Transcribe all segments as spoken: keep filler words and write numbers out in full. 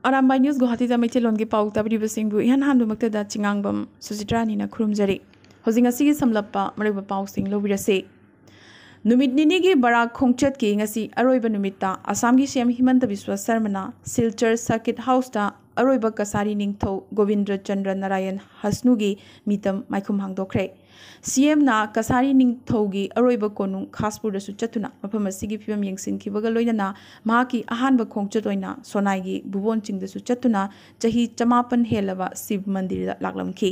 Arambai news ꯒꯨꯋꯥꯍꯥꯇꯤꯗ ꯃꯩꯇꯩꯂꯣꯟꯒꯤ ꯄꯥꯎ ꯇꯥꯕꯤꯔꯤꯕꯁꯤꯡꯕꯨ ꯏꯍꯥꯟ ꯍꯥꯟꯕꯃꯛꯇꯗ ꯆꯤꯉꯥꯡꯕꯝ ꯁꯨꯆꯤꯇ꯭ꯔꯥꯅꯤꯅ ꯈꯨꯔꯨꯝꯖꯔꯤ꯫ ꯍꯧꯖꯤꯛ ꯉꯁꯤꯒꯤ ꯁꯝꯂꯞꯄ ꯃꯔꯨꯑꯣꯏꯕ ꯄꯥꯎꯁꯤꯡ ꯂꯧꯕꯤꯔꯁꯤ꯫ ꯅꯨꯃꯤꯠ ꯅꯤꯅꯤꯒꯤ ꯕꯔꯥꯛ ꯈꯣꯡꯆꯠꯀꯤ ꯉꯁꯤ ꯑꯔꯣꯏꯕ ꯅꯨꯃꯤꯠꯇ ꯑꯁꯥꯝꯒꯤ ꯁꯤ ꯑꯦꯝ ꯍꯤꯃꯟꯇ ꯕꯤꯁ꯭ꯋ ꯁꯔꯃꯅ ꯁꯤꯜꯆꯔ ꯁꯔꯀꯤꯠ ꯍꯥꯎꯁꯇ ꯑꯔꯣꯏꯕ ꯀꯁꯥꯔꯤ ꯅꯤꯡꯊꯧ ꯒꯣꯕꯤꯟꯗ꯭ꯔ ꯆꯟꯗ꯭ꯔ ꯅꯥꯔꯥꯌꯟ ꯍꯁꯅꯨꯒꯤ ꯃꯤꯇꯝ ꯃꯥꯏꯈꯨꯝ ꯍꯥꯡꯗꯣꯛꯈ꯭ꯔꯦ꯫ ꯁꯤ ꯑꯦꯝꯅ ꯀꯁꯥꯔꯤ ꯅꯤꯡꯊꯧꯒꯤ ꯑꯔꯣꯏꯕ ꯀꯣꯅꯨꯡ ꯈꯥꯁꯄꯨꯔꯗꯁꯨ ꯆꯠꯇꯨꯅ ꯃꯐꯝ ꯑꯁꯤꯒꯤ ꯐꯤꯕꯝ ꯌꯦꯡꯁꯤꯟꯈꯤꯕꯒ ꯂꯣꯏꯅꯅ ꯃꯍꯥꯛꯀꯤ ꯑꯍꯥꯟꯕ ꯈꯣꯡꯆꯠ ꯑꯣꯏꯅ ꯁꯣꯅꯥꯏꯒꯤ ꯚꯨꯕꯣꯟ ꯆꯤꯡꯗꯁꯨ ꯆꯠꯇꯨꯅ ꯆꯍꯤ ꯆꯃꯥꯄꯟ ꯍꯦꯜꯂꯕ ꯁꯤꯕ ꯃꯟꯗꯤꯔꯗ ꯂꯥꯛꯂꯝꯈꯤ꯫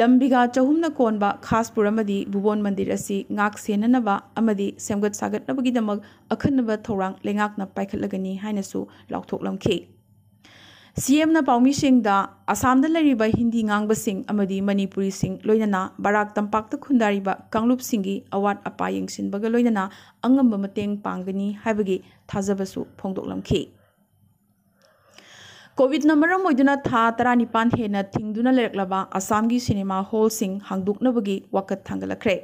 ꯂꯝ ꯕꯤꯒꯥ ꯆꯍꯨꯝꯅ ꯀꯣꯟꯕ ꯈꯥꯁꯄꯨꯔ ꯑꯃꯗꯤ ꯚꯨꯕꯣꯟ ꯃꯟꯗꯤꯔ ꯑꯁꯤ ꯉꯥꯛ ꯁꯦꯟꯅꯅꯕ ꯑꯃꯗꯤ ꯁꯦꯝꯒꯠ ꯁꯥꯒꯠꯅꯕꯒꯤꯗꯃꯛ ꯑꯈꯟꯅꯕ ꯊꯧꯔꯥꯡ ꯂꯩꯉꯥꯛꯅ ꯄꯥꯏꯈꯠꯂꯒꯅꯤ ꯍꯥꯏꯅꯁꯨ ꯂꯥꯎꯊꯣꯛꯂꯝꯈꯤ꯫ ꯁꯤ ꯑꯦꯝꯅ ꯄꯥꯎꯃꯤꯁꯤꯡꯗ ꯑꯁꯥꯝꯗ ꯂꯩꯔꯤꯕ ꯍꯤꯟꯗꯤ ꯉꯥꯡꯕꯁꯤꯡ ꯑꯃꯗꯤ ꯃꯅꯤꯄꯨꯔꯤꯁꯤꯡ ꯂꯣꯏꯅꯅ ꯕꯔꯥꯛ ꯇꯝꯄꯥꯛꯇ ꯈꯨꯟꯗꯥꯔꯤꯕ ꯀꯥꯡꯂꯨꯞꯁꯤꯡꯒꯤ ꯑꯋꯥꯠ ꯑꯄꯥ ꯌꯦꯡꯁꯤꯟꯕꯒ ꯂꯣꯏꯅꯅ ꯑꯉꯝꯕ ꯃꯇꯦꯡ ꯄꯥꯡꯒꯅꯤ ꯍꯥꯏꯕꯒꯤ ꯊꯥꯖꯕꯁꯨ ꯐꯣꯡꯗꯣꯛꯂꯝꯈꯤ꯫ ꯀꯣꯚꯤꯗꯅ ꯃꯔꯝ ꯑꯣꯏꯗꯨꯅ ꯊꯥ ꯇꯔꯥꯅꯤꯄꯥꯟ ꯍꯦꯟꯅ ꯊꯤꯡꯗꯨꯅ ꯂꯩꯔꯛꯂꯕ ꯑꯁꯥꯝꯒꯤ ꯁꯤꯅꯦꯃꯥ ꯍꯣꯜꯁꯤꯡ ꯍꯥꯡꯗꯣꯛꯅꯕꯒꯤ ꯋꯥꯀꯠ ꯊꯥꯡꯒꯠꯂꯛꯈ꯭ꯔꯦ꯫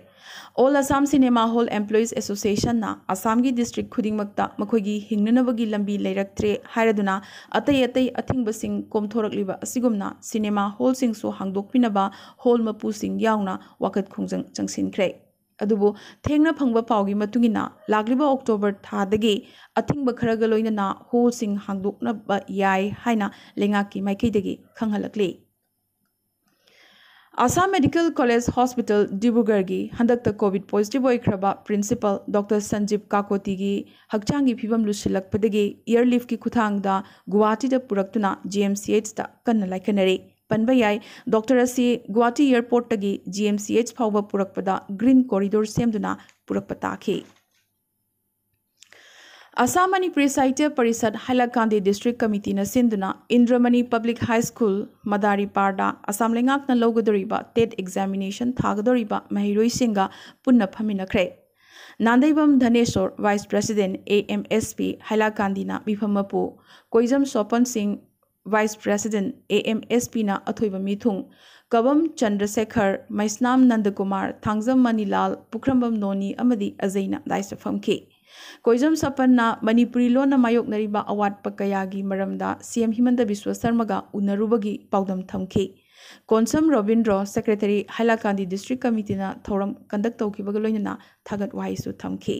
All Assam Cinema Hall Employees Associationꯅ ꯑꯁꯥꯝꯒꯤ ꯗꯤꯁꯇ꯭ꯔꯤꯛ ꯈꯨꯗꯤꯡꯃꯛꯇ ꯃꯈꯣꯏꯒꯤ ꯍꯤꯡꯅꯅꯕꯒꯤ ꯂꯝꯕꯤ ꯂꯩꯔꯛꯇ꯭ꯔꯦ ꯍꯥꯏꯔꯗꯨꯅ ꯑꯇꯩ ꯑꯇꯩ ꯑꯊꯤꯡꯕꯁꯤꯡ ꯀꯣꯝꯊꯣꯔꯛꯂꯤꯕ ꯑꯁꯤꯒꯨꯝꯅ ꯁꯤꯅꯦꯃꯥ ꯍꯣꯜꯁꯤꯡꯁꯨ ꯍꯥꯡꯗꯣꯛꯄꯤꯅꯕ ꯍꯣꯜ ꯃꯄꯨꯁꯤꯡ ꯌꯥꯎꯅ ꯋꯥꯀꯠ ꯈꯣꯡꯖꯪ ꯆꯪꯁꯤꯟꯈ꯭ꯔꯦ꯫ ꯑꯗꯨꯕꯨ ꯊꯦꯡꯅ ꯐꯪꯕ ꯄꯥꯎꯒꯤ ꯃꯇꯨꯡ ꯏꯟꯅ ꯂꯥꯛꯂꯤꯕ ꯑꯣꯛꯇꯣꯕꯔ ꯊꯥꯗꯒꯤ ꯑꯊꯤꯡꯕ ꯈꯔꯒ ꯂꯣꯏꯅꯅ ꯍꯣꯜꯁꯤꯡ ꯍꯥꯡꯗꯣꯛꯅꯕ ꯌꯥꯏ ꯍꯥꯏꯅ ꯂꯩꯉꯥꯛꯀꯤ ꯃꯥꯏꯀꯩꯗꯒꯤ ꯈꯪꯍꯜꯂꯛꯂꯤ꯫ ꯑꯁꯥꯝ ꯃꯦꯗꯤꯀꯦꯜ ꯀꯣꯂꯦꯖ ꯍꯣꯁꯄꯤꯇꯥꯜ ꯗꯤꯕ꯭ꯔꯨꯒꯔꯒꯤ ꯍꯟꯗꯛꯇ ꯀꯣꯚꯤꯗ ꯄꯣꯖꯤꯇꯤꯚ ꯑꯣꯏꯈ꯭ꯔꯕ ꯄ꯭ꯔꯤꯟꯁꯤꯄꯥꯜ ꯗꯣꯛꯇꯔ ꯁꯟꯖꯤꯕ ꯀꯥꯀꯣꯇꯤꯒꯤ ꯍꯛꯆꯥꯡꯒꯤ ꯐꯤꯕꯝ ꯂꯨꯁꯤꯜꯂꯛꯄꯗꯒꯤ ꯑꯦꯌꯔꯂꯤꯐꯀꯤ ꯈꯨꯊꯥꯡꯗ ꯒꯨꯋꯥꯍꯥꯇꯤꯗ ꯄꯨꯔꯛꯇꯨꯅ ꯖꯤ ꯑꯦꯝ ꯁꯤ ꯑꯩꯆꯇ ꯀꯟꯅ ꯂꯥꯏꯀꯠꯅꯔꯤ꯫ ꯄꯟꯕ ꯌꯥꯏ, ꯗꯣꯛꯇꯔ ꯑꯁꯤ ꯒꯨꯋꯥꯍꯥꯇꯤ ꯑꯦꯌꯔꯄꯣꯔꯠꯇꯒꯤ ꯖꯤ ꯑꯦꯝ ꯁꯤ ꯑꯩꯆ ꯐꯥꯎꯕ ꯄꯨꯔꯛꯄꯗ ꯒ꯭ꯔꯤꯟ ꯀꯣꯔꯤꯗꯣꯔ ꯁꯦꯝꯗꯨꯅ ꯄꯨꯔꯛꯄ ꯇꯥꯈꯤ꯫ ꯑꯁꯥꯝ ꯃꯅꯤꯄꯨꯔꯤ ꯁꯥꯍꯤꯇ꯭ꯌ ꯄꯔꯤꯁꯠ ꯍꯥꯏꯂꯥꯀꯥꯟꯗꯤ ꯗꯤꯁꯇ꯭ꯔꯤꯛ ꯀꯃꯤꯇꯤꯅ ꯁꯤꯟꯗꯨꯅ ꯏꯟꯗ꯭ꯔꯃꯅꯤ ꯄꯕ꯭ꯂꯤꯛ ꯍꯥꯏ ꯁ꯭ꯀꯨꯜ, ꯃꯗꯥꯔꯤꯄꯥꯔꯗ ꯑꯁꯥꯝ ꯂꯩꯉꯥꯛꯅ ꯂꯧꯒꯗꯧꯔꯤꯕ ꯇꯦꯠ ꯑꯦꯛꯖꯥꯃꯤꯅꯦꯁꯟ ꯊꯥꯒꯗꯧꯔꯤꯕ ꯃꯍꯩꯔꯣꯏꯁꯤꯡꯒ ꯄꯨꯟꯅ ꯐꯝꯃꯤꯟꯅꯈ꯭ꯔꯦ꯫ Nandeibam Dhaneshor, vice president, A M S P ꯍꯥꯏꯂꯥꯀꯥꯟꯗꯤꯅ ꯃꯤꯐꯝ ꯃꯄꯨ, Koijam Sopen Singh, vice president, A M S ꯄꯤꯅ ꯑꯊꯣꯏꯕ ꯃꯤꯊꯨꯡ, ꯀꯕꯝ ꯆꯟꯗ꯭ꯔꯁꯦꯈꯔ, ꯃꯩꯁꯅꯥꯝ ꯅꯟꯗꯀꯨꯃꯥꯔ, ꯊꯥꯡꯖꯝ ꯃꯅꯤꯂꯥꯜ, ꯄꯨꯈ꯭ꯔꯝꯕꯝ ꯅꯣꯅꯤ ꯑꯃꯗꯤ ꯑꯖꯩꯅ ꯗꯥꯏꯁꯇ ꯐꯝꯈꯤ꯫ ꯀꯣꯏꯖꯝ ꯁꯄꯟꯅ ꯃꯅꯤꯄꯨꯔꯤ ꯂꯣꯟꯅ ꯃꯥꯌꯣꯛꯅꯔꯤꯕ ꯑꯋꯥꯠꯄ ꯀꯌꯥꯒꯤ ꯃꯔꯝꯗ ꯁꯤ ꯑꯦꯝ ꯍꯤꯃꯟꯇ ꯕꯤꯁ꯭ꯋ ꯁꯔꯃꯒ ꯎꯅꯔꯨꯕꯒꯤ ꯄꯥꯎꯗꯝ ꯊꯝꯈꯤ꯫ ꯀꯣꯟꯁꯝ ꯔꯣꯕꯤꯟꯗ꯭ꯔꯣ, ꯁꯦꯀ꯭ꯔꯦꯇꯔꯤ, ꯍꯥꯏꯂꯥꯀꯥꯟꯗꯤ ꯗꯤꯁꯇ꯭ꯔꯤꯛ ꯀꯃꯤꯇꯤꯅ ꯊꯧꯔꯝ ꯀꯟꯗꯛ ꯇꯧꯈꯤꯕꯒ ꯂꯣꯏꯅꯅ ꯊꯥꯒꯠ ꯋꯥꯍꯩꯁꯨ ꯊꯝꯈꯤ꯫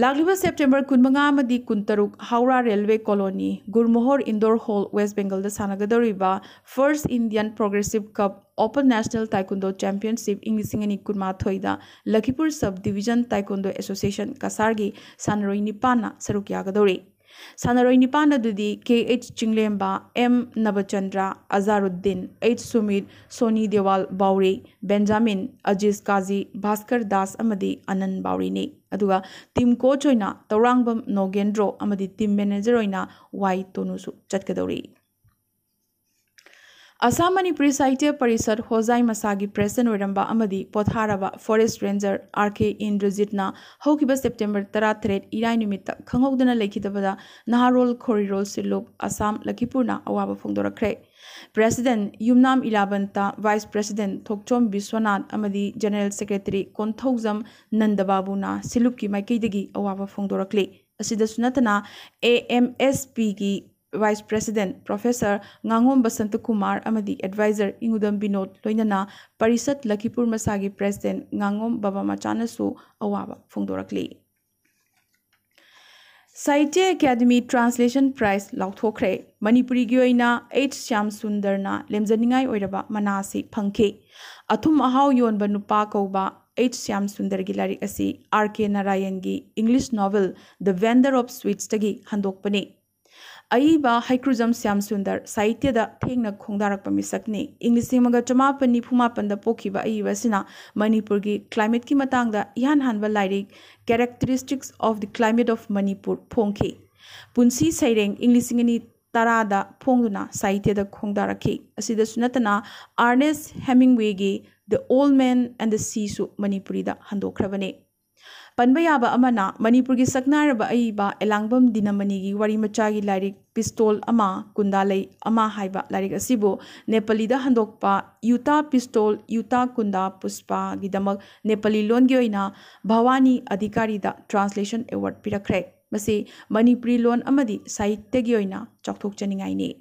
ꯂꯥꯛꯂꯤꯕ ꯁꯦꯞꯇꯦꯝꯕꯔ ꯀꯨꯟꯃꯉꯥ ꯑꯃꯗꯤ ꯀꯨꯟꯇꯔꯨꯛ Howrah railway colony, Gurmohor Indore hall, west ꯕꯦꯡꯒꯜꯗ ꯁꯥꯟꯅꯒꯗꯧꯔꯤꯕ First Indian Progressive Cup Open National Taekwondo Championship ꯏꯪ ꯂꯤꯁꯤꯡ ꯑꯅꯤ ꯀꯨꯟꯃꯥꯊꯣꯏꯗ ꯂꯈꯤꯄꯨꯔ Sub Division Taekwondo Association ꯀꯁꯥꯔꯒꯤ ꯁꯥꯟꯅꯔꯣꯏ ꯅꯤꯄꯥꯟꯅ ꯁꯔꯨꯛ ꯌꯥꯒꯗꯧꯔꯤ꯫ ꯁꯥꯟꯅꯔꯣꯏ ꯅꯤꯄꯥꯟ ꯑꯗꯨꯗꯤ K H Chinglemba, M Nabachandra, Ajaruddin, H Sumit, Soni Dewal Bauri, Benjamin, Aziz Kazi, Bhaskar Das ꯑꯃꯗꯤ ꯑꯅꯟ ꯕꯥꯎꯔꯤꯅꯤ꯫ ꯑꯗꯨꯒ ꯇꯤꯝ ꯀꯣꯆ ꯑꯣꯏꯅ ꯇꯧꯔꯥꯡꯕꯝ ꯅꯣꯒꯦꯟꯗ꯭ꯔꯣ ꯑꯃꯗꯤ ꯇꯤꯝ ꯃꯦꯅꯦꯖꯔ ꯑꯣꯏꯅ ꯋꯥꯏ ꯇꯣꯅꯨꯁꯨ ꯆꯠꯀꯗꯧꯔꯤ꯫ ꯑꯁꯥꯝ ꯃꯅꯤꯄꯨꯔꯤ ꯁꯥꯍꯤꯇ꯭ꯌ ꯄꯔꯤꯁꯠ ꯍꯣꯖꯥꯏ ꯃꯁꯥꯒꯤ ꯄ꯭ꯔꯦꯁꯤꯗꯦꯟꯠ ꯑꯣꯏꯔꯝꯕ ꯑꯃꯗꯤ ꯄꯣꯊꯥꯔꯕ ꯐꯣꯔꯦꯁꯠ ꯔꯦꯟꯖꯔ ꯑꯥꯔ ꯀꯦ ꯏꯟꯗ꯭ꯔꯖꯤꯠꯅ ꯍꯧꯈꯤꯕ ꯁꯦꯞꯇꯦꯝꯕꯔ ꯇꯔꯥꯇꯔꯦꯠ ꯏꯔꯥꯏ ꯅꯨꯃꯤꯠꯇ ꯈꯪꯍꯧꯗꯅ ꯂꯩꯈꯤꯗꯕꯗ ꯅꯍꯥꯔꯣꯜ ꯈꯣꯔꯤꯔꯣꯜ ꯁꯤꯜꯂꯨꯞ ꯑꯁꯥꯝ ꯂꯈꯤꯄꯨꯔꯅ ꯑꯋꯥꯕ ꯐꯣꯡꯗꯣꯔꯛꯈ꯭ꯔꯦ꯫ ꯄ꯭ꯔꯦꯁꯤꯗꯦꯟꯠ ꯌꯨꯝꯅꯥꯝ ꯏꯂꯥꯕꯟꯇ, ꯚꯥꯏꯁ ꯄ꯭ꯔꯦꯁꯤꯗꯦꯟꯠ ꯊꯣꯛꯆꯣꯝ ꯕꯤꯁ꯭ꯋꯅꯥꯊ ꯑꯃꯗꯤ ꯖꯦꯅꯔꯦꯜ ꯁꯦꯀ꯭ꯔꯦꯇꯔꯤ ꯀꯣꯟꯊꯧꯖꯝ ꯅꯟꯗꯕꯥꯕꯨꯅ ꯁꯤꯜꯂꯨꯞꯀꯤ ꯃꯥꯏꯀꯩꯗꯒꯤ ꯑꯋꯥꯕ ꯐꯣꯡꯗꯣꯔꯛꯂꯤ꯫ ꯑꯁꯤꯗꯁꯨ ꯅꯠꯇꯅ, ꯑꯦ ꯑꯦꯝ ꯑꯦꯁ ꯄꯤꯒꯤ ꯚꯥꯏꯁ ꯄ꯭ꯔꯦꯁꯤꯗꯦꯟꯠ ꯄ꯭ꯔꯣꯐꯦꯁꯔ ꯉꯥꯉꯣꯝ ꯕꯁꯟꯇ ꯀꯨꯃꯥꯔ ꯑꯃꯗꯤ ꯑꯦꯗꯚꯥꯏꯖꯔ ꯏꯉꯨꯗꯝ ꯕꯤꯅꯣꯗ, ꯂꯣꯏꯅꯅ ꯄꯔꯤꯁꯠ ꯂꯈꯤꯄꯨꯔ ꯃꯁꯥꯒꯤ ꯄ꯭ꯔꯦꯁꯤꯗꯦꯟꯠ ꯉꯥꯉꯣꯝ ꯕꯕꯥ ꯃꯆꯥꯅꯁꯨ ꯑꯋꯥꯕ ꯐꯣꯡꯗꯣꯔꯛꯂꯤ꯫ ꯁꯥꯍꯤꯇ꯭ꯌ ꯑꯦꯀꯥꯗꯦꯃꯤ ꯇ꯭ꯔꯥꯟꯁꯂꯦꯁꯟ ꯄ꯭ꯔꯥꯏꯖ ꯂꯥꯎꯊꯣꯛꯈ꯭ꯔꯦ꯫ ꯃꯅꯤꯄꯨꯔꯤꯒꯤ ꯑꯣꯏꯅ ꯑꯩꯆ ꯁ꯭ꯌꯥꯝ ꯁꯨꯟꯗꯔꯅ ꯂꯦꯝꯖꯅꯤꯡꯉꯥꯏ ꯑꯣꯏꯔꯕ ꯃꯅꯥ ꯑꯁꯤ ꯐꯪꯈꯤ꯫ ꯑꯊꯨꯝ ꯑꯍꯥꯎ ꯌꯣꯟꯕ ꯅꯨꯄꯥ ꯀꯧꯕ ꯑꯩꯆ ꯁ꯭ꯌꯥꯝ ꯁꯨꯟꯗꯔꯒꯤ ꯂꯥꯏꯔꯤꯛ ꯑꯁꯤ ꯑꯥꯔ ꯀꯦ ꯅꯥꯔꯥꯌꯟꯒꯤ English novel The Vendor of Sweetsꯇꯒꯤ ꯍꯟꯗꯣꯛꯄꯅꯤ꯫ ꯑꯏꯕ ꯍꯩꯀ꯭ꯔꯨꯖꯝ ꯁ꯭ꯌꯥꯝ ꯁꯨꯟꯗꯔ ꯁꯥꯍꯤꯇ꯭ꯌꯗ ꯊꯦꯡꯅ ꯈꯣꯡꯗꯥꯔꯛꯄ ꯃꯤꯁꯛꯅꯤ꯫ ꯏꯪ ꯂꯤꯁꯤꯡ ꯑꯃꯒ ꯆꯃꯥꯄꯟ ꯅꯤꯐꯨ ꯃꯥꯄꯟꯗ ꯄꯣꯛꯈꯤꯕ ꯑꯏꯕ ꯑꯁꯤꯅ ꯃꯅꯤꯄꯨꯔꯒꯤ ꯀ꯭ꯂꯥꯏꯃꯦꯠꯀꯤ ꯃꯇꯥꯡꯗ ꯏꯍꯥꯟ ꯍꯥꯟꯕ ꯂꯥꯏꯔꯤꯛ Characteristics of the Climate of Manipur ꯐꯣꯡꯈꯤ꯫ ꯄꯨꯟꯁꯤ ꯁꯩꯔꯦꯡ ꯏꯪ ꯂꯤꯁꯤꯡ ꯑꯅꯤ ꯇꯔꯥꯗ ꯐꯣꯡꯗꯨꯅ ꯁꯥꯍꯤꯇ꯭ꯌꯗ ꯈꯣꯡꯗꯥꯔꯛꯈꯤ꯫ ꯑꯁꯤꯗꯁꯨ ꯅꯠꯇꯅ, ꯑꯥꯔꯅꯦꯁ ꯍꯦꯃꯤꯡꯋꯦꯒꯤ The Old Man and the Seaꯁꯨ ꯃꯅꯤꯄꯨꯔꯤꯗ ꯍꯟꯗꯣꯛꯈ꯭ꯔꯕꯅꯤ꯫ ꯄꯟꯕ ꯌꯥꯕ ꯑꯃꯅ, ꯃꯅꯤꯄꯨꯔꯒꯤ ꯁꯛꯅꯥꯏꯔꯕ ꯑꯏꯕ ꯑꯦꯂꯥꯡꯕꯝ ꯗꯤꯅꯃꯅꯤꯒꯤ ꯋꯥꯔꯤ ꯃꯆꯥꯒꯤ ꯂꯥꯏꯔꯤꯛ ꯄꯤꯁꯇꯣꯜ ꯑꯃ, ꯀꯨꯟꯗꯥ ꯂꯩ ꯑꯃ ꯍꯥꯏꯕ ꯂꯥꯏꯔꯤꯛ ꯑꯁꯤꯕꯨ ꯅꯦꯄꯥꯂꯤꯗ ꯍꯟꯗꯣꯛꯄ ꯌꯨꯇꯥ ꯄꯤꯁꯇꯣꯜ, ꯌꯨꯇꯥ ꯀꯨꯟꯗꯥ ꯄꯨꯁꯄꯥꯒꯤꯗꯃꯛ ꯅꯦꯄꯥꯂꯤ ꯂꯣꯟꯒꯤ ꯑꯣꯏꯅ ꯚꯋꯥꯅꯤ ꯑꯙꯤꯀꯥꯔꯤꯗ translation award ꯄꯤꯔꯛꯈ꯭ꯔꯦ꯫ ꯃꯁꯤ ꯃꯅꯤꯄꯨꯔꯤ ꯂꯣꯟ ꯑꯃꯗꯤ ꯁꯥꯍꯤꯇ꯭ꯌꯒꯤ ꯑꯣꯏꯅ ꯆꯥꯎꯊꯣꯛꯆꯅꯤꯡꯉꯥꯏꯅꯤ꯫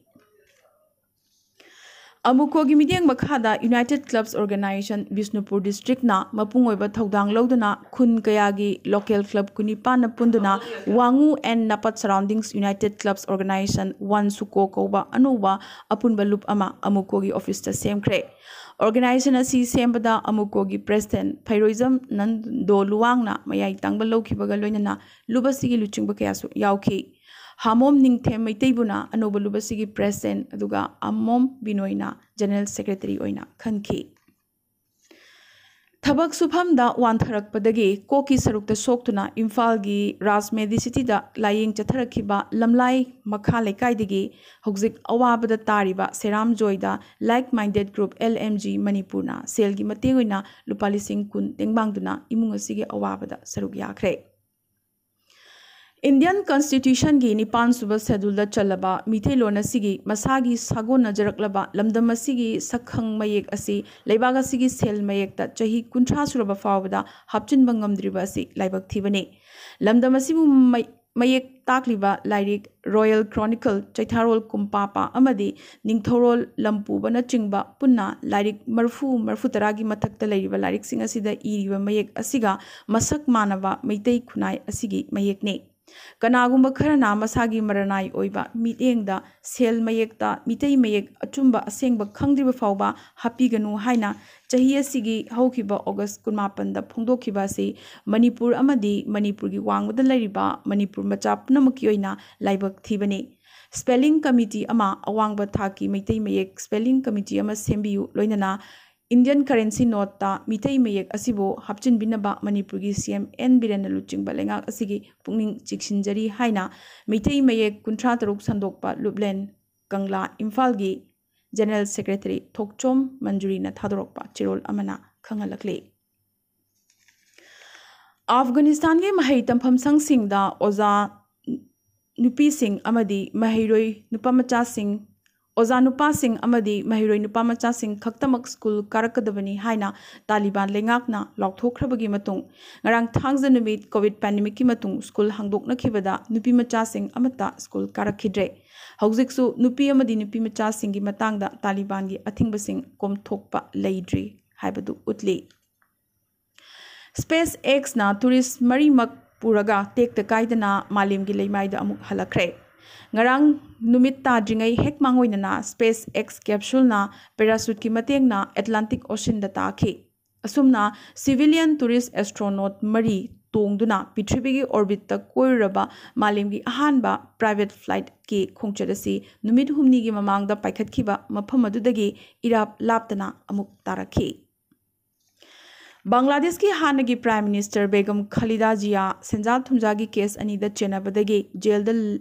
ꯑꯃꯨꯀꯣꯒꯤ ꯃꯤꯠꯌꯦꯡ ꯃꯈꯥꯗ United Clubs Organization ꯕꯤꯁꯅꯨꯄꯨꯔ districtꯅ ꯃꯄꯨꯡ ꯑꯣꯏꯕ ꯊꯧꯗꯥꯡ ꯂꯧꯗꯨꯅ ꯈꯨꯟ ꯀꯌꯥꯒꯤ local club ꯀꯨꯟꯅꯤꯄꯥꯟꯅ ꯄꯨꯟꯗꯨꯅ ꯋꯥꯉꯨ and ꯅꯄꯠ surroundings United Clubs Organization ꯋꯥꯟ ꯁꯨꯀꯣ ꯀꯧꯕ ꯑꯅꯧꯕ ꯑꯄꯨꯟꯕ ꯂꯨꯞ ꯑꯃ ꯑꯃꯨꯀꯣꯒꯤ officeꯇ ꯁꯦꯝꯈ꯭ꯔꯦ꯫ Organization ꯑꯁꯤ ꯁꯦꯝꯕꯗ ꯑꯃꯨꯀꯣꯒꯤ president ꯐꯩꯔꯣꯏꯖꯝ ꯅꯟꯗꯣ ꯂꯨꯋꯥꯡꯅ ꯃꯌꯥꯏ ꯇꯥꯡꯕ ꯂꯧꯈꯤꯕꯒ ꯂꯣꯏꯅꯅ ꯂꯨꯞ ꯑꯁꯤꯒꯤ ꯂꯨꯆꯤꯡꯕ ꯀꯌꯥꯁꯨ ꯌꯥꯎꯈꯤ꯫ ꯍꯥꯃꯣꯝ ꯅꯤꯡꯊꯦꯝ ꯃꯩꯇꯩꯕꯨꯅ ꯑꯅꯧꯕ ꯂꯨꯞ ꯑꯁꯤꯒꯤ president, ꯑꯗꯨꯒ ꯑꯃꯣꯝ ꯕꯤꯅꯣꯏꯅ general secretary ꯑꯣꯏꯅ ꯈꯟꯈꯤ꯫ ꯊꯕꯛ ꯁꯨꯐꯝꯗ ꯋꯥꯟꯊꯔꯛꯄꯗꯒꯤ ꯀꯣꯛꯀꯤ ꯁꯔꯨꯛꯇ ꯁꯣꯛꯇꯨꯅ ꯏꯝꯐꯥꯜꯒꯤ ꯔꯥꯖ ꯃꯦꯗꯤꯁꯤꯇꯤꯗ ꯂꯥꯌꯦꯡ ꯆꯠꯊꯔꯛꯈꯤꯕ ꯂꯝꯂꯥꯏ ꯃꯈꯥ ꯂꯩꯀꯥꯏꯗꯒꯤ ꯍꯧꯖꯤꯛ ꯑꯋꯥꯕꯗ ꯇꯥꯔꯤꯕ ꯁꯦꯔꯥꯝ ꯖꯣꯏꯗ Like Minded Group, L M G, ꯃꯅꯤꯄꯨꯔꯅ ꯁꯦꯜꯒꯤ ꯃꯇꯦꯡ ꯑꯣꯏꯅ ꯂꯨꯄꯥ ꯂꯤꯁꯤꯡ ꯀꯨꯟ ꯇꯦꯡꯕꯥꯡꯗꯨꯅ ꯏꯃꯨꯡ ꯑꯁꯤꯒꯤ ꯑꯋꯥꯕꯗ ꯁꯔꯨꯛ ꯌꯥꯈ꯭ꯔꯦ꯫ Indian Constitutionꯒꯤ ꯅꯤꯄꯥꯟ ꯁꯨꯕ scheduleꯗ ꯆꯜꯂꯕ ꯃꯤꯇꯩꯂꯣꯟ ꯑꯁꯤꯒꯤ ꯃꯁꯥꯒꯤ ꯁꯥꯒꯣꯟꯅꯖꯔꯛꯂꯕ ꯂꯝꯗꯝ ꯑꯁꯤꯒꯤ ꯁꯛꯈꯪ ꯃꯌꯦꯛ ꯑꯁꯤ ꯂꯩꯕꯥꯛ ꯑꯁꯤꯒꯤ ꯁꯦꯜ ꯃꯌꯦꯛꯇ ꯆꯍꯤ ꯀꯨꯟꯊ꯭ꯔꯥ ꯁꯨꯔꯕ ꯐꯥꯎꯕꯗ ꯍꯥꯞꯆꯤꯟꯕ ꯉꯝꯗ꯭ꯔꯤꯕ ꯑꯁꯤ ꯂꯥꯏꯕꯛ ꯊꯤꯕꯅꯤ꯫ ꯂꯝꯗꯝ ꯑꯁꯤꯕꯨ ꯃꯩ-, ꯃꯌꯦꯛ ꯇꯥꯛꯂꯤꯕ ꯂꯥꯏꯔꯤꯛ Royal Chronicle, ꯆꯩꯊꯥꯔꯣꯜ ꯀꯨꯝꯄꯥꯄꯥ ꯑꯃꯗꯤ ꯅꯤꯡꯊꯧꯔꯣꯜ ꯂꯝꯄꯨꯕꯅꯆꯤꯡꯕ ꯄꯨꯟꯅ ꯂꯥꯏꯔꯤꯛ ꯃꯔꯐꯨ, ꯃꯔꯐꯨ ꯇꯔꯥꯒꯤ ꯃꯊꯛꯇ ꯂꯩꯔꯤꯕ ꯂꯥꯏꯔꯤꯛꯁꯤꯡ ꯑꯁꯤꯗ ꯏꯔꯤꯕ ꯃꯌꯦꯛ ꯑꯁꯤꯒ ꯃꯁꯛ ꯃꯥꯟꯅꯕ ꯃꯩꯇꯩ ꯈꯨꯟꯅꯥꯏ ꯑꯁꯤꯒꯤ ꯃꯌꯦꯛꯅꯤ꯫ ꯀꯅꯥꯒꯨꯝꯕ ꯈꯔꯅ ꯃꯁꯥꯒꯤ ꯃꯔꯅꯥꯏ ꯑꯣꯏꯕ ꯃꯤꯠꯌꯦꯡꯗ ꯁꯦꯜ ꯃꯌꯦꯛꯇ ꯃꯤꯇꯩ ꯃꯌꯦꯛ ꯑꯆꯨꯝꯕ ꯑꯁꯦꯡꯕ ꯈꯪꯗ꯭ꯔꯤꯕ ꯐꯥꯎꯕ ꯍꯥꯞꯄꯤꯒꯅꯨ ꯍꯥꯏꯅ ꯆꯍꯤ ꯑꯁꯤꯒꯤ ꯍꯧꯈꯤꯕ August ꯀꯨꯟꯃꯥꯄꯟꯗ ꯐꯣꯡꯗꯣꯛꯈꯤꯕ ꯑꯁꯤ ꯃꯅꯤꯄꯨꯔ ꯑꯃꯗꯤ ꯃꯅꯤꯄꯨꯔꯒꯤ ꯋꯥꯡꯃꯗ ꯂꯩꯔꯤꯕ ꯃꯅꯤꯄꯨꯔ ꯃꯆꯥ ꯄꯨꯝꯅꯃꯛꯀꯤ ꯑꯣꯏꯅ ꯂꯥꯏꯕꯛ ꯊꯤꯕꯅꯤ꯫ Spelling committee ꯑꯃ, ꯑꯋꯥꯡꯕ ꯊꯥꯛꯀꯤ ꯃꯩꯇꯩ ꯃꯌꯦꯛ spelling committee ꯑꯃ ꯁꯦꯝꯕꯤꯌꯨ, ꯂꯣꯏꯅꯅ Indian currency noteꯇ ꯃꯤꯇꯩ ꯃꯌꯦꯛ ꯑꯁꯤꯕꯨ ꯍꯥꯞꯆꯤꯟꯕꯤꯅꯕ ꯃꯅꯤꯄꯨꯔꯒꯤ C M N ꯕꯤꯔꯦꯟꯅ ꯂꯨꯆꯤꯡꯕ ꯂꯩꯉꯥꯛ ꯑꯁꯤꯒꯤ ꯄꯨꯛꯅꯤꯡ ꯆꯤꯡꯁꯤꯟꯖꯔꯤ ꯍꯥꯏꯅ ꯃꯤꯇꯩ ꯃꯌꯦꯛ ꯀꯨꯟꯊ꯭ꯔꯥ ꯇꯔꯨꯛ ꯁꯟꯗꯣꯛꯄ ꯂꯨꯞꯂꯦꯟ ꯀꯪꯂꯥ ꯏꯝꯐꯥꯜꯒꯤ General Secretary ꯊꯣꯛꯆꯣꯝ ꯃꯟꯖꯨꯔꯤꯅ ꯊꯥꯗꯣꯔꯛꯄ ꯆꯦꯔꯣꯜ ꯑꯃꯅ ꯈꯪꯍꯜꯂꯛꯂꯤ꯫ ꯑꯐꯒꯥꯅꯤꯁꯇꯥꯟꯒꯤ ꯃꯍꯩ ꯇꯝꯐꯝ ꯁꯪꯁꯤꯡꯗ ꯑꯣꯖꯥ ꯅꯨꯄꯤꯁꯤꯡ ꯑꯃꯗꯤ ꯃꯍꯩꯔꯣꯏ ꯅꯨꯄꯥ ꯃꯆꯥꯁꯤꯡ ꯑꯣꯖꯥ ꯅꯨꯄꯥꯁꯤꯡ ꯑꯃꯗꯤ ꯃꯍꯩꯔꯣꯏ ꯅꯨꯄꯥ ꯃꯆꯥꯁꯤꯡ ꯈꯛꯇꯃꯛ ꯁ꯭ꯀꯨꯜ ꯀꯥꯔꯛꯀꯗꯕꯅꯤ ꯍꯥꯏꯅ ꯇꯥꯂꯤꯕꯥꯟ ꯂꯩꯉꯥꯛꯅ ꯂꯥꯎꯊꯣꯛꯈ꯭ꯔꯕꯒꯤ ꯃꯇꯨꯡ, ꯉꯔꯥꯡ ꯊꯥꯡꯖ ꯅꯨꯃꯤꯠ ꯀꯣꯚꯤꯗ ꯄꯦꯟꯗꯦꯃꯤꯛꯀꯤ ꯃꯇꯨꯡ ꯁ꯭ꯀꯨꯜ ꯍꯥꯡꯗꯣꯛꯅꯈꯤꯕꯗ ꯅꯨꯄꯤ ꯃꯆꯥꯁꯤꯡ ꯑꯃꯠꯇ ꯁ꯭ꯀꯨꯜ ꯀꯥꯔꯛꯈꯤꯗ꯭ꯔꯦ꯫ ꯍꯧꯖꯤꯛꯁꯨ ꯅꯨꯄꯤ ꯑꯃꯗꯤ ꯅꯨꯄꯤ ꯃꯆꯥꯁꯤꯡꯒꯤ ꯃꯇꯥꯡꯗ ꯇꯥꯂꯤꯕꯥꯟꯒꯤ ꯑꯊꯤꯡꯕꯁꯤꯡ ꯀꯣꯝꯊꯣꯛꯄ ꯂꯩꯗ꯭ꯔꯤ ꯍꯥꯏꯕꯗꯨ ꯎꯠꯂꯤ꯫ ꯁ꯭ꯄꯦꯁ ꯑꯦꯛꯁꯅ ꯇꯨꯔꯤꯁ ꯃꯔꯤꯃꯛ ꯄꯨꯔꯒ ꯇꯦꯛꯇ ꯀꯥꯏꯗꯅ ꯃꯥꯂꯦꯝꯒꯤ ꯂꯩꯃꯥꯏꯗ ꯑꯃꯨꯛ ꯍꯜꯂꯛꯈ꯭ꯔꯦ꯫ ꯉꯔꯥꯡ ꯅꯨꯃꯤꯠ ꯇꯥꯗ꯭ꯔꯤꯉꯩ ꯍꯦꯛ ꯃꯥꯡꯑꯣꯏꯅꯅ ꯁ꯭ꯄꯦꯁ ꯑꯦꯛꯁ ꯀꯦꯞꯁꯨꯜꯅ ꯄꯦꯔꯥꯁꯨꯠꯀꯤ ꯃꯇꯦꯡꯅ ꯑꯦꯠꯂꯥꯟꯇꯤꯛ ꯑꯣꯁꯤꯟꯗ ꯇꯥꯈꯤ꯫ ꯑꯁꯨꯝꯅ ꯁꯤꯚꯤꯂꯤꯌꯟ ꯇꯨꯔꯤꯁ ꯑꯦꯁꯇ꯭ꯔꯣꯅꯣꯠ ꯃꯔꯤ ꯇꯣꯡꯗꯨꯅ ꯄ꯭ꯔꯤꯊꯤꯕꯤꯒꯤ ꯑꯣꯔꯕꯤꯠꯇ ꯀꯣꯏꯔꯨꯔꯕ ꯃꯥꯂꯦꯝꯒꯤ ꯑꯍꯥꯟꯕ ꯄ꯭ꯔꯥꯏꯚꯦꯠ ꯐ꯭ꯂꯥꯏꯠꯀꯤ ꯈꯣꯡꯆꯠ ꯑꯁꯤ ꯅꯨꯃꯤꯠ ꯍꯨꯝꯅꯤꯒꯤ ꯃꯃꯥꯡꯗ ꯄꯥꯏꯈꯠꯈꯤꯕ ꯃꯐꯝ ꯑꯗꯨꯗꯒꯤ ꯏꯔꯥꯞ ꯂꯥꯞꯇꯅ ꯑꯃꯨꯛ ꯇꯥꯔꯛꯈꯤ꯫ ꯕꯪꯒ꯭ꯂꯥꯗꯦꯁꯀꯤ ꯍꯥꯟꯅꯒꯤ ꯄ꯭ꯔꯥꯏꯝ ꯃꯤꯅꯤꯁꯇꯔ ꯕꯦꯒꯝ ꯈꯂꯤꯗꯥ ꯖꯤꯌꯥ ꯁꯦꯟꯖꯥ ꯊꯨꯝꯖꯥꯒꯤ ꯀꯦꯁ ꯑꯅꯤꯗ ꯆꯦꯟꯅꯕꯗꯒꯤ ꯖꯦꯜꯗ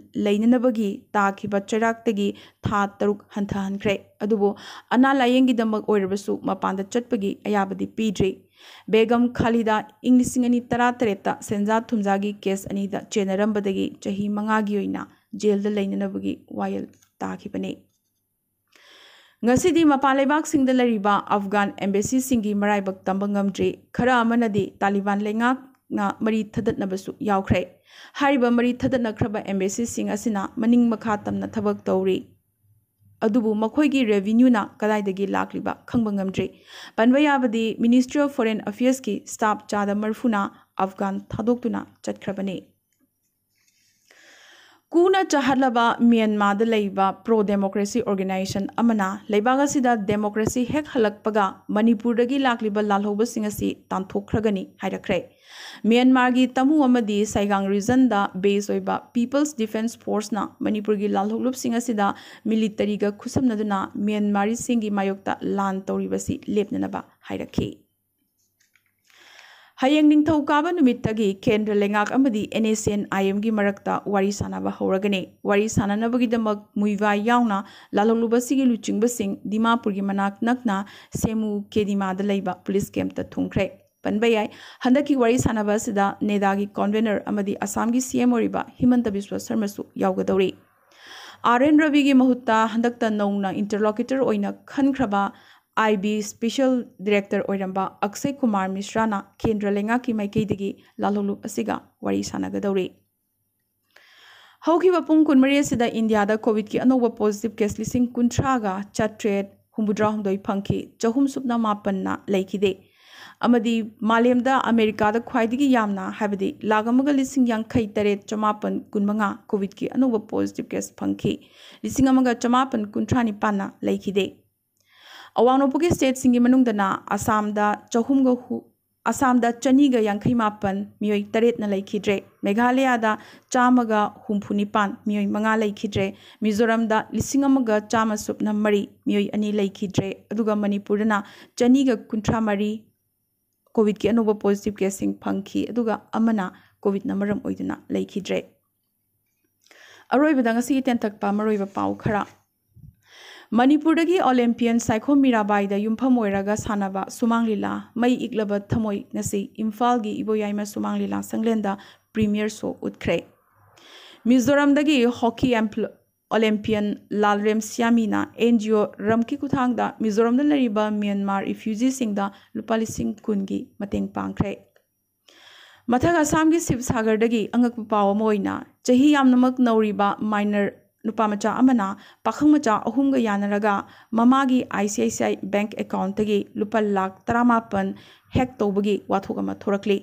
ꯂꯩꯅꯅꯕꯒꯤ ꯇꯥꯈꯤꯕ ꯆꯩꯔꯥꯛꯇꯒꯤ ꯊꯥ ꯇꯔꯨꯛ ꯍꯟꯊꯍꯟꯈ꯭ꯔꯦ꯫ ꯑꯗꯨꯕꯨ ꯑꯅꯥ ꯂꯥꯌꯦꯡꯒꯤꯗꯃꯛ ꯑꯣꯏꯔꯕꯁꯨ ꯃꯄꯥꯟꯗ ꯆꯠꯄꯒꯤ ꯑꯌꯥꯕꯗꯤ ꯄꯤꯗ꯭ꯔꯤ꯫ ꯕꯦꯒꯝ ꯈꯂꯤꯗꯥ ꯏꯪ ꯂꯤꯁꯤꯡ ꯑꯅꯤ ꯇꯔꯥꯇꯔꯦꯠꯇ ꯁꯦꯟꯖꯥ ꯊꯨꯝꯖꯥꯒꯤ ꯀꯦꯁ ꯑꯅꯤꯗ ꯆꯦꯟꯅꯔꯝꯕꯗꯒꯤ ꯆꯍꯤ ꯃꯉꯥꯒꯤ ꯑꯣꯏꯅ ꯖꯦꯜꯗ ꯂꯩꯅꯅꯕꯒꯤ ꯋꯥꯌꯦꯜ ꯇꯥꯈꯤꯕꯅꯤ꯫ ꯉꯁꯤꯗꯤ ꯃꯄꯥꯟ ꯂꯩꯕꯥꯛꯁꯤꯡꯗ ꯂꯩꯔꯤꯕ ꯑꯐꯒꯥꯟ ꯑꯦꯝꯕꯦꯁꯤꯁꯤꯡꯒꯤ ꯃꯔꯥꯏꯕꯛ ꯇꯝꯕ ꯉꯝꯗ꯭ꯔꯤ꯫ ꯈꯔ ꯑꯃꯅꯗꯤ ꯇꯥꯂꯤꯕꯥꯟ ꯂꯩꯉꯥꯛꯅ ꯃꯔꯤ ꯊꯗꯠꯅꯕꯁꯨ ꯌꯥꯎꯈ꯭ꯔꯦ꯫ ꯍꯥꯏꯔꯤꯕ ꯃꯔꯤ ꯊꯗꯠꯅꯈ꯭ꯔꯕ ꯑꯦꯝꯕꯦꯁꯤꯁꯤꯡ ꯑꯁꯤꯅ ꯃꯅꯤꯡ ꯃꯈꯥ ꯇꯝꯅ ꯊꯕꯛ ꯇꯧꯔꯤ꯫ ꯑꯗꯨꯕꯨ ꯃꯈꯣꯏꯒꯤ ꯔꯦꯚꯤꯅ꯭ꯌꯨꯅ ꯀꯗꯥꯏꯗꯒꯤ ꯂꯥꯛꯂꯤꯕ ꯈꯪꯕ ꯉꯝꯗ꯭ꯔꯤ꯫ ꯄꯟꯕ ꯌꯥꯕꯗꯤ Ministry of Foreign Affairsꯀꯤ ꯁ꯭ꯇꯥꯐ ꯆꯥꯗ ꯃꯔꯤꯐꯨꯅ ꯑꯐꯒꯥꯟ ꯊꯥꯗꯣꯛꯇꯨꯅ ꯆꯠꯈ꯭ꯔꯕꯅꯤ꯫ ꯀꯨꯅ ꯆꯥꯍꯠꯂꯕ ꯃ꯭ꯌꯥꯟꯃꯥꯔꯗ ꯂꯩꯕ ꯄ꯭ꯔꯣ ꯗꯦꯃꯣꯀ꯭ꯔꯦꯁꯤ ꯑꯣꯔꯒꯅꯥꯏꯖꯦꯁꯟ ꯑꯃꯅ ꯂꯩꯕꯥꯛ ꯑꯁꯤꯗ ꯗꯦꯃꯣꯀ꯭ꯔꯦꯁꯤ ꯍꯦꯛ ꯍꯜꯂꯛꯄꯒ ꯃꯅꯤꯄꯨꯔꯗꯒꯤ ꯂꯥꯛꯂꯤꯕ ꯂꯥꯜꯍꯧꯕꯁꯤꯡ ꯑꯁꯤ ꯇꯥꯟꯊꯣꯛꯈ꯭ꯔꯒꯅꯤ ꯍꯥꯏꯔꯛꯈ꯭ꯔꯦ꯫ ꯃ꯭ꯌꯥꯟꯃꯥꯔꯒꯤ ꯇꯃꯨ ꯑꯃꯗꯤ ꯁꯥꯏꯒꯥꯡ ꯔꯤꯖꯟꯗ ꯕꯦꯁ ꯑꯣꯏꯕ ꯄꯤꯄꯜꯁ ꯗꯤꯐꯦꯟꯁ ꯐꯣꯔꯁꯅ ꯃꯅꯤꯄꯨꯔꯒꯤ ꯂꯥꯜꯍꯧꯂꯨꯞꯁꯤꯡ ꯑꯁꯤꯗ ꯃꯤꯂꯤꯇꯔꯤꯒ ꯈꯨꯠꯁꯝꯅꯗꯨꯅ ꯃ꯭ꯌꯥꯟꯃꯥꯔꯤꯁꯤꯡꯒꯤ ꯃꯥꯌꯣꯛꯇ ꯂꯥꯟ ꯇꯧꯔꯤꯕꯁꯤ ꯂꯦꯞꯅꯅꯕ ꯍꯥꯏꯔꯛꯈꯤ꯫ ꯍꯌꯦꯡ ꯅꯤꯡꯊꯧꯀꯥꯕ ꯅꯨꯃꯤꯠꯇꯒꯤ ꯀꯦꯟꯗ꯭ꯔ ꯂꯩꯉꯥꯛ ꯑꯃꯗꯤ NSCN-IMꯒꯤ ꯃꯔꯛꯇ ꯋꯥꯔꯤ ꯁꯥꯟꯅꯕ ꯍꯧꯔꯒꯅꯤ꯫ ꯋꯥꯔꯤ ꯁꯥꯟꯅꯅꯕꯒꯤꯗꯃꯛ ꯃꯨꯏꯚꯥꯏ ꯌꯥꯎꯅ ꯂꯥꯜꯍꯧꯂꯨꯕꯁꯤꯒꯤ ꯂꯨꯆꯤꯡꯕꯁꯤꯡ ꯗꯤꯃꯥꯄꯨꯔꯒꯤ ꯃꯅꯥꯛ ꯅꯛꯅ ꯁꯦꯃꯨ ꯀꯦꯗꯤꯃꯥꯗ ꯂꯩꯕ ꯄꯨꯂꯤꯁ ꯀꯦꯝꯞꯇ ꯊꯨꯡꯈ꯭ꯔꯦ꯫ ꯄꯟꯕ ꯌꯥꯏ꯫ ꯍꯟꯗꯛꯀꯤ ꯋꯥꯔꯤ ꯁꯥꯟꯅꯕ ꯑꯁꯤꯗ ꯅꯦꯗꯥꯒꯤ ꯀꯣꯟꯚꯦꯅꯔ ꯑꯃꯗꯤ ꯑꯁꯥꯝꯒꯤ ꯁꯤ ꯑꯦꯝ ꯑꯣꯏꯔꯤꯕ ꯍꯤꯃꯟꯇ ꯕꯤꯁ꯭ꯋ ꯁꯔꯃꯁꯨ ꯌꯥꯎꯒꯗꯧꯔꯤ꯫ ꯑꯥꯔ ꯑꯦꯟ ꯔꯕꯤꯒꯤ ꯃꯍꯨꯠꯇ ꯍꯟꯗꯛꯇ ꯅꯧꯅ ꯏꯟꯇꯔꯂꯣꯀ꯭ꯌꯨꯇꯔ ꯑꯣꯏꯅ ꯈꯟꯈ꯭ꯔꯕ ꯑꯥꯏ ꯕꯤ ꯁ꯭ꯄꯦꯁꯤꯌꯦꯜ ꯗꯤꯔꯦꯛꯇꯔ ꯑꯣꯏꯔꯝꯕ ꯑꯛꯁꯌ ꯀꯨꯃꯥꯔ ꯃꯤꯁ꯭ꯔꯥꯅ ꯀꯦꯟꯗ꯭ꯔ ꯂꯩꯉꯥꯛꯀꯤ ꯃꯥꯏꯀꯩꯗꯒꯤ ꯂꯥꯜꯍꯧꯂꯨꯞ ꯑꯁꯤꯒ ꯋꯥꯔꯤ ꯁꯥꯟꯅꯒꯗꯧꯔꯤ꯫ ꯍꯧꯈꯤꯕ ꯄꯨꯡ ꯀꯨꯟꯃꯔꯤ ꯑꯁꯤꯗ ꯏꯟꯗꯤꯌꯥꯗ ꯀꯣꯚꯤꯗꯀꯤ ꯑꯅꯧꯕ ꯄꯣꯖꯤꯇꯤꯚ ꯀꯦꯁ ꯂꯤꯁꯤꯡ ꯀꯨꯟꯊ꯭ꯔꯥꯒ ꯆꯥꯇ꯭ꯔꯦꯠ ꯍꯨꯝꯐꯨꯇꯔꯥ ꯍꯨꯝꯗꯣꯏ ꯐꯪꯈꯤ, ꯆꯍꯨꯝ ꯁꯨꯞꯅ ꯃꯥꯄꯟꯅ ꯂꯩꯈꯤꯗꯦ꯫ ꯑꯃꯗꯤ ꯃꯥꯂꯦꯝꯗ ꯑꯃꯦꯔꯤꯀꯥꯗ ꯈ꯭ꯋꯥꯏꯗꯒꯤ ꯌꯥꯝꯅ, ꯍꯥꯏꯕꯗꯤ ꯂꯥꯈ ꯑꯃꯒ ꯂꯤꯁꯤꯡ ꯌꯥꯡꯈꯩ ꯇꯔꯦꯠ ꯆꯃꯥꯄꯟ ꯀꯨꯟꯃꯉꯥ ꯀꯣꯚꯤꯗꯀꯤ ꯑꯅꯧꯕ ꯄꯣꯖꯤꯇꯤꯚ ꯀꯦꯁ ꯐꯪꯈꯤ, ꯂꯤꯁꯤꯡ ꯑꯃꯒ ꯆꯃꯥꯄꯟ ꯀꯨꯟꯊ꯭ꯔꯥ ꯅꯤꯄꯥꯟꯅ ꯂꯩꯈꯤꯗꯦ꯫ ꯑꯋꯥꯡ ꯅꯣꯡꯄꯣꯛꯀꯤ ꯁ꯭ꯇꯦꯠꯁꯤꯡꯒꯤ ꯃꯅꯨꯡꯗꯅ ꯑꯁꯥꯝꯗ ꯆꯍꯨꯝꯒ ꯍꯨ-, ꯑꯁꯥꯝꯗ ꯆꯅꯤꯒ ꯌꯥꯡꯈꯩ ꯃꯥꯄꯟ ꯃꯤꯑꯣꯏ ꯇꯔꯦꯠꯅ ꯂꯩꯈꯤꯗ꯭ꯔꯦ, ꯃꯦꯘꯥꯂꯌꯥꯗ ꯆꯥꯝꯃꯒ ꯍꯨꯝꯐꯨ ꯅꯤꯄꯥꯟ ꯃꯤꯑꯣꯏ ꯃꯉꯥ ꯂꯩꯈꯤꯗ꯭ꯔꯦ, ꯃꯤꯖꯣꯔꯥꯝꯗ ꯂꯤꯁꯤꯡ ꯑꯃꯒ ꯆꯥꯝꯃ ꯁꯨꯞꯅ ꯃꯔꯤ ꯃꯤꯑꯣꯏ ꯑꯅꯤ ꯂꯩꯈꯤꯗ꯭ꯔꯦ, ꯑꯗꯨꯒ ꯃꯅꯤꯄꯨꯔꯗꯅ ꯆꯅꯤꯒ ꯀꯨꯟꯊ꯭ꯔꯥ ꯃꯔꯤ ꯀꯣꯚꯤꯗꯀꯤ ꯑꯅꯧꯕ ꯄꯣꯖꯤꯇꯤꯚ ꯀꯦꯁꯁꯤꯡ ꯐꯪꯈꯤ, ꯑꯗꯨꯒ ꯑꯃꯅ ꯀꯣꯚꯤꯗꯅ ꯃꯔꯝ ꯑꯣꯏꯗꯨꯅ ꯂꯩꯈꯤꯗ꯭ꯔꯦ꯫ ꯑꯔꯣꯏꯕꯗ ꯉꯁꯤꯒꯤ ꯇꯦꯟꯊꯛꯄ ꯃꯔꯨꯑꯣꯏꯕ ꯄꯥꯎ ꯈꯔ꯫ ꯃꯅꯤꯄꯨꯔꯗꯒꯤ ꯑꯣꯂꯦꯝꯄꯤꯌꯟ ꯁꯥꯏꯈꯣꯝ ꯃꯤꯔꯥꯕꯥꯏꯗ ꯌꯨꯝꯐꯝ ꯑꯣꯏꯔꯒ ꯁꯥꯟꯅꯕ ꯁꯨꯃꯥꯡ ꯂꯤꯂꯥ ꯃꯩ ꯏꯛꯂꯕ ꯊꯃꯣꯏ ꯉꯁꯤ ꯏꯝꯐꯥꯜꯒꯤ ꯏꯕꯣꯌꯥꯏꯃ ꯁꯨꯃꯥꯡ ꯂꯤꯂꯥ ꯁꯪꯂꯦꯟꯗ ꯄ꯭ꯔꯤꯃꯤꯌꯔ ꯁꯣ ꯎꯠꯈ꯭ꯔꯦ꯫ ꯃꯤꯖꯣꯔꯥꯝꯗꯒꯤ ꯍꯣꯀꯤ ꯑꯦꯝꯄ꯭ꯂ-, ꯑꯣꯂꯦꯝꯄꯤꯌꯟ ꯂꯥꯜꯔꯦꯝ ꯁꯤꯌꯥꯃꯤꯅ ꯑꯦꯟ ꯖꯤ ꯑꯣ ꯔꯝꯀꯤ ꯈꯨꯠꯊꯥꯡꯗ ꯃꯤꯖꯣꯔꯥꯝꯗ ꯂꯩꯔꯤꯕ ꯃ꯭ꯌꯥꯟꯃꯥꯔ ꯔꯤꯐ꯭ꯌꯨꯖꯤꯁꯤꯡꯗ ꯂꯨꯄꯥ ꯂꯤꯁꯤꯡ ꯀꯨꯟꯒꯤ ꯃꯇꯦꯡ ꯄꯥꯡꯈ꯭ꯔꯦ꯫ ꯃꯊꯛ ꯑꯁꯥꯝꯒꯤ ꯁꯤꯕꯁꯥꯒꯔꯗꯒꯤ ꯑꯉꯛꯄ ꯄꯥꯎ ꯑꯃ ꯑꯣꯏꯅ, ꯆꯍꯤ ꯌꯥꯝꯅꯃꯛ ꯅꯧꯔꯤꯕ ꯃꯥꯏꯅꯔ ꯅꯨꯄꯥ ꯃꯆꯥ ꯑꯃꯅ ꯄꯥꯈꯪ ꯃꯆꯥ ꯑꯍꯨꯝꯒ ꯌꯥꯅꯔꯒ ꯃꯃꯥꯒꯤ I C I C I bank ꯑꯦꯀꯥꯎꯟꯠꯇꯒꯤ ꯂꯨꯄꯥ ꯂꯥꯈ ꯇꯔꯥꯃꯥꯄꯟ ꯍꯦꯛ ꯇꯧꯕꯒꯤ ꯋꯥꯊꯣꯛ ꯑꯃ ꯊꯣꯔꯛꯂꯤ꯫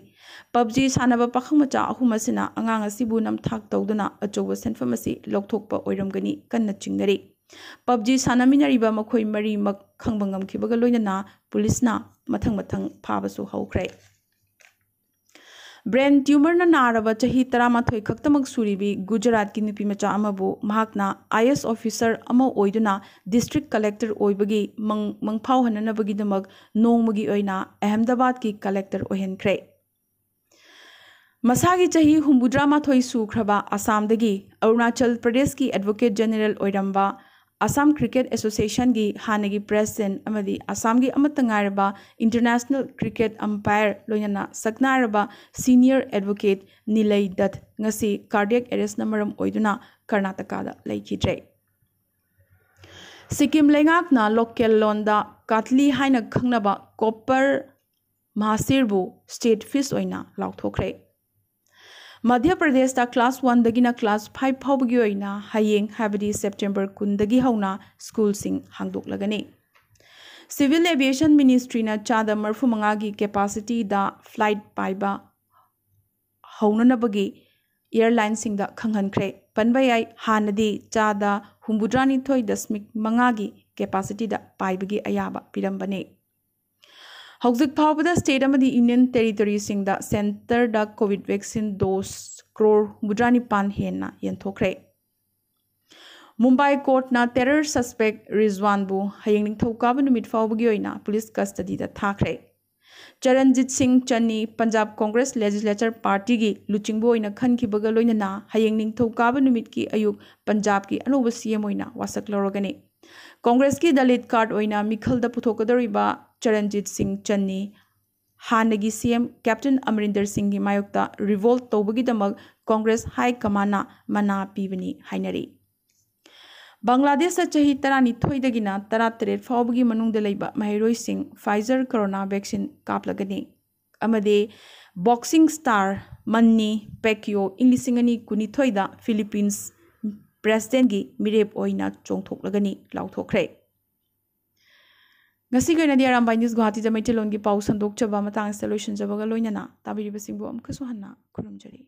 ꯄꯕꯖꯤ ꯁꯥꯟꯅꯕ ꯄꯥꯈꯪ ꯃꯆꯥ ꯑꯍꯨꯝ ꯑꯁꯤꯅ ꯑꯉꯥꯡ ꯑꯁꯤꯕꯨ ꯅꯝꯊꯥꯛ ꯇꯧꯗꯨꯅ ꯑꯆꯧꯕ ꯁꯦꯟꯐꯝ ꯑꯁꯤ ꯂꯧꯊꯣꯛꯄ ꯑꯣꯏꯔꯝꯒꯅꯤ ꯀꯟꯅ ꯆꯤꯡꯅꯔꯤ꯫ ꯄꯕꯖꯤ ꯁꯥꯟꯅꯃꯤꯟꯅꯔꯤꯕ ꯃꯈꯣꯏ ꯃꯔꯤꯃꯛ ꯈꯪꯕ ꯉꯝꯈꯤꯕꯒ ꯂꯣꯏꯅꯅ ꯄꯨꯂꯤꯁꯅ ꯃꯊꯪ ꯃꯊꯪ ꯐꯥꯕꯁꯨ ꯍꯧꯈ꯭ꯔꯦ꯫ ꯕ꯭ꯔꯦꯟ ꯇ꯭ꯌꯨꯃꯔꯅ ꯅꯥꯔꯕ ꯆꯍꯤ ꯇꯔꯥꯃꯥꯊꯣꯏ ꯈꯛꯇꯃꯛ ꯁꯨꯔꯤꯕꯤ ꯒꯨꯖꯔꯥꯠꯀꯤ ꯅꯨꯄꯤ ꯃꯆꯥ ꯑꯃꯕꯨ ꯃꯍꯥꯛꯅ ꯑꯥꯏ ꯑꯦꯁ ꯑꯣꯐꯤꯁꯔ ꯑꯃ ꯑꯣꯏꯗꯨꯅ ꯗꯤꯁꯇ꯭ꯔꯤꯛ ꯀꯂꯦꯛꯇꯔ ꯑꯣꯏꯕꯒꯤ ꯃꯪ-, ꯃꯪꯐꯥꯎꯍꯟꯅꯅꯕꯒꯤꯗꯃꯛ ꯅꯣꯡꯃꯒꯤ ꯑꯣꯏꯅ ꯑꯍꯃꯦꯗꯥꯕꯥꯗꯀꯤ ꯀꯂꯦꯛꯇꯔ ꯑꯣꯏꯍꯟꯈ꯭ꯔꯦ꯫ ꯃꯁꯥꯒꯤ ꯆꯍꯤ ꯍꯨꯝꯐꯨꯇꯔꯥ ꯃꯥꯊꯣꯏ ꯁꯨꯈ꯭ꯔꯕ ꯑꯁꯥꯝꯗꯒꯤ ꯑꯔꯨꯅꯥꯆꯜ ꯄ꯭ꯔꯗꯦꯁꯀꯤ ꯑꯦꯗꯚꯣꯀꯦꯠ ꯖꯦꯅꯦꯔꯦꯜ ꯑꯣꯏꯔꯝꯕ ꯑꯁꯥꯝ ꯀ꯭ꯔꯤꯀꯦꯠ ꯑꯦꯁꯣꯁꯤꯌꯦꯁꯟꯒꯤ ꯍꯥꯟꯅꯒꯤ ꯄ꯭ꯔꯦꯁꯤꯗꯦꯟꯠ ꯑꯃꯗꯤ ꯑꯁꯥꯝꯒꯤ ꯑꯃꯠꯇ ꯉꯥꯏꯔꯕ ꯏꯟꯇꯔꯅꯦꯁꯅꯦꯜ ꯀ꯭ꯔꯤꯀꯦꯠ ꯑꯝꯄꯥꯌꯔ, ꯂꯣꯏꯅꯅ ꯁꯛꯅꯥꯏꯔꯕ ꯁꯤꯅꯤꯌꯔ ꯑꯦꯗꯚꯣꯀꯦꯠ ꯅꯤꯂꯩ ꯗꯠ ꯉꯁꯤ ꯀꯥꯔꯗꯤꯌꯦꯛ ꯑꯦꯔꯦꯁꯅ ꯃꯔꯝ ꯑꯣꯏꯗꯨꯅ ꯀꯔꯅꯥꯇꯀꯥꯗ ꯂꯩꯈꯤꯗ꯭ꯔꯦ꯫ ꯁꯤꯛꯀꯤꯝ ꯂꯩꯉꯥꯛꯅ ꯂꯣꯀꯦꯜ ꯂꯣꯟꯗ ꯀꯥꯠꯂꯤ ꯍꯥꯏꯅ ꯈꯪꯅꯕ ꯀꯣꯄꯔ ꯃꯍꯥꯁꯤꯔꯕꯨ ꯁ꯭ꯇꯦꯠ ꯐꯤꯁ ꯑꯣꯏꯅ ꯂꯥꯎꯊꯣꯛꯈ꯭ꯔꯦ꯫ ꯃꯙ꯭ꯌ ꯄ꯭ꯔꯗꯦꯁꯇ ꯀ꯭ꯂꯥꯁ ꯋꯥꯟꯗꯒꯤꯅ ꯀ꯭ꯂꯥꯁ ꯐꯥꯏꯚ ꯐꯥꯎꯕꯒꯤ ꯑꯣꯏꯅ ꯍꯌꯦꯡ, ꯍꯥꯏꯕꯗꯤ ꯁꯦꯞꯇꯦꯝꯕꯔ ꯀꯨꯟꯗꯒꯤ ꯍꯧꯅ ꯁ꯭ꯀꯨꯜꯁꯤꯡ ꯍꯥꯡꯗꯣꯛꯂꯒꯅꯤ꯫ ꯁꯤꯚꯤꯜ ꯑꯦꯚꯤꯌꯦꯁꯟ ꯃꯤꯅꯤꯁꯇ꯭ꯔꯤꯅ ꯆꯥꯗ ꯃꯔꯤꯐꯨ ꯃꯉꯥꯒꯤ ꯀꯦꯄꯥꯁꯤꯇꯤꯗ ꯐ꯭ꯂꯥꯏꯠ ꯄꯥꯏꯕ ꯍꯧꯅꯅꯕꯒꯤ ꯑꯦꯌꯔꯂꯥꯏꯟꯁꯤꯡꯗ ꯈꯪꯍꯟꯈ꯭ꯔꯦ꯫ ꯄꯟꯕ ꯌꯥꯏ, ꯍꯥꯟꯅꯗꯤ ꯆꯥꯗ ꯍꯨꯝꯐꯨꯇꯔꯥꯅꯤꯊꯣꯏ ꯗꯁꯃꯤꯛ ꯃꯉꯥꯒꯤ ꯀꯦꯄꯥꯁꯤꯇꯤꯗ ꯄꯥꯏꯕꯒꯤ ꯑꯌꯥꯕ ꯄꯤꯔꯝꯕꯅꯤ꯫ ꯍꯧꯖꯤꯛ ꯐꯥꯎꯕꯗ ꯁ꯭ꯇꯦꯠ ꯑꯃꯗꯤ ꯌꯨꯅꯤꯌꯟ ꯇꯦꯔꯤꯇꯣꯔꯤꯁꯤꯡꯗ ꯁꯦꯟꯇꯔꯗ ꯀꯣꯚꯤꯗ ꯚꯦꯛꯁꯤꯟ ꯗꯣꯁ ꯀ꯭ꯔꯣꯔ ꯍꯨꯝꯐꯨꯇꯔꯥꯅꯤꯄꯥꯟ ꯍꯦꯟꯅ ꯌꯦꯟꯊꯣꯛꯈ꯭ꯔꯦ꯫ ꯃꯨꯝꯕꯥꯏ ꯀꯣꯔꯠꯅ ꯇꯦꯔꯔ ꯁꯁꯄꯦꯛ ꯔꯤꯖꯋꯥꯟꯕꯨ ꯍꯌꯦꯡ ꯅꯤꯡꯊꯧꯀꯥꯕ ꯅꯨꯃꯤꯠ ꯐꯥꯎꯕꯒꯤ ꯑꯣꯏꯅ ꯄꯨꯂꯤꯁ ꯀꯁꯇꯗꯤꯗ ꯊꯥꯈ꯭ꯔꯦ꯫ ꯆꯔꯟꯖꯤꯠ ꯁꯤꯡ ꯆꯟꯅꯤ ꯄꯟꯖꯥꯕ ꯀꯣꯡꯒ꯭ꯔꯦꯁ ꯂꯦꯖꯤꯁꯂꯦꯆꯔ ꯄꯥꯔꯇꯤꯒꯤ ꯂꯨꯆꯤꯡꯕ ꯑꯣꯏꯅ ꯈꯟꯈꯤꯕꯒ ꯂꯣꯏꯅꯅ ꯍꯌꯦꯡ ꯅꯤꯡꯊꯧꯀꯥꯕ ꯅꯨꯃꯤꯠꯀꯤ ꯑꯌꯨꯛ ꯄꯟꯖꯥꯕꯀꯤ ꯑꯅꯧꯕ ꯁꯤ ꯑꯦꯝ ꯑꯣꯏꯅ ꯋꯥꯁꯛ ꯂꯧꯔꯒꯅꯤ꯫ ꯀꯣꯡꯒ꯭ꯔꯦꯁꯀꯤ ꯗꯂꯤꯠ ꯀꯥꯔꯗ ꯑꯣꯏꯅ ꯃꯤꯈꯜꯗ ꯄꯨꯊꯣꯛꯀꯗꯧꯔꯤꯕ ꯆꯔꯟꯖꯤꯠ ꯁꯤꯡ ꯆꯟꯅꯤ ꯍꯥꯟꯅꯒꯤ ꯁꯤ ꯑꯦꯝ ꯀꯦꯞꯇꯦꯟ ꯑꯃꯔꯤꯟꯗꯔ ꯁꯤꯡꯒꯤ ꯃꯥꯌꯣꯛꯇ ꯔꯤꯚꯣꯜꯠ ꯇꯧꯕꯒꯤꯗꯃꯛ ꯀꯣꯡꯒ꯭ꯔꯦꯁ ꯍꯥꯏ ꯀꯃꯥꯟꯅ ꯃꯅꯥ ꯄꯤꯕꯅꯤ ꯍꯥꯏꯅꯔꯤ꯫ ꯕꯪꯒ꯭ꯂꯥꯗꯦꯁꯇ ꯆꯍꯤ ꯇꯔꯥꯅꯤꯊꯣꯏꯗꯒꯤꯅ ꯇꯔꯥꯇꯔꯦꯠ ꯐꯥꯎꯕꯒꯤ ꯃꯅꯨꯡꯗ ꯂꯩꯕ ꯃꯍꯩꯔꯣꯏꯁꯤꯡ ꯐꯥꯏꯖꯔ ꯀꯣꯔꯣꯅꯥ ꯚꯦꯛꯁꯤꯟ ꯀꯥꯞꯂꯒꯅꯤ꯫ ꯑꯃꯗꯤ ꯕꯣꯛꯁꯤꯡ ꯁ꯭ꯇꯥꯔ ꯃꯟꯅꯤ ꯄꯦꯀꯤꯌꯣ ꯏꯪ ꯂꯤꯁꯤꯡ ꯑꯅꯤ ꯀꯨꯟꯅꯤꯊꯣꯏꯗ ꯐꯤꯂꯤꯄꯤꯟꯁ ꯄ꯭ꯔꯦꯁꯤꯗꯦꯟꯠꯀꯤ ꯃꯤꯔꯦꯞ ꯑꯣꯏꯅ ꯆꯣꯡꯊꯣꯛꯂꯒꯅꯤ ꯂꯥꯎꯊꯣꯛꯈ꯭ꯔꯦ꯫ ꯉꯁꯤꯒꯤ ꯑꯣꯏꯅꯗꯤ ꯑꯔꯥꯝꯕꯥꯏ ꯅ꯭ꯌꯨꯁ ꯒꯨꯋꯥꯍꯥꯇꯤꯗ ꯃꯩꯇꯩꯂꯣꯟꯒꯤ ꯄꯥꯎ ꯁꯟꯗꯣꯛꯆꯕ ꯃꯇꯥꯡ ꯑꯁꯤꯗ ꯂꯣꯏꯁꯤꯟꯖꯕꯒ ꯂꯣꯏꯅꯅ ꯇꯥꯕꯤꯔꯤꯕꯁꯤꯡꯕꯨ ꯑꯃꯨꯛꯀꯁꯨ ꯍꯟꯅ ꯈꯨꯔꯨꯝꯖꯔꯤ꯫